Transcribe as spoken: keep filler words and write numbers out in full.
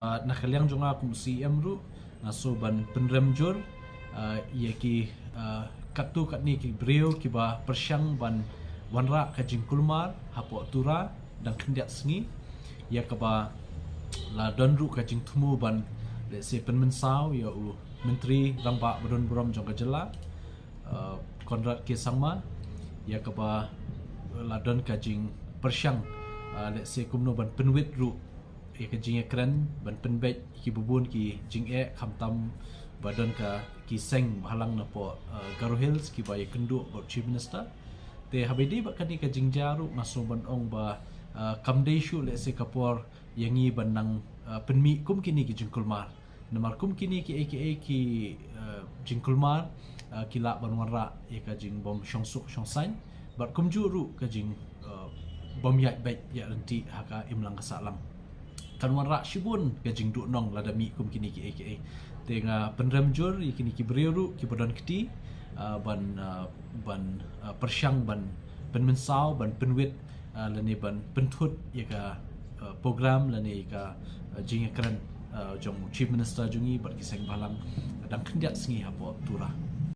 Uh, na ka liang jong nga kum C M ruh nga sngew ban pynrem jur uh, ïa ki uh, katto katne ki briew kiba pyrshang ban wanrah ka jingkulmar hapoh Tura dang khyndiat sngi, ïa kaba la don ruh ka jingthmu ban lehse pynmynsaw ïa u Myntri Rangbah ba don burom jong ka jylla, uh, Conrad K Sangma, ïa kaba la don ka jingpyrshang uh, lehse kumno ban pynwit ruh ïa ka jingïakren ban pynbeit ki bun ki jingeh khamtam ba don ka ki seng bhalang napoh uh, Garo Hills kiba ïakynduh bad Chief Minister. Te haba ïadei bad kane ka jingjia ruh nga sngew ban ong ba uh, kam dei shuh lehse ka por ïa ngi ban nang uh, pynmih kum kine ki jingkulmar. Namar kum kine ki A K A ki uh, jingkulmar uh, ki lah ban wanrah ïa ka jingbym shongsuk shongsaiñ bad kumjuh ruh ka jing uh, bym ïaid beit ïaid ryntih ha ka imlang ka sahlang. Kan wanrah shibun ka jingduhnong lada mih kum kine ki A K A. Te nga pynrem jur ïa kine ki briew ruh kiba don kti uh, ban uh, ban uh, pyrshang ban pynmynsaw ban pynwit uh, lane ban pynthut ïa ka uh, program lane ïa ka uh, jingïakren uh, jong Chief Minister jong ngi bad ki seng bhalang dang khyndiat sngi hapoh Tura.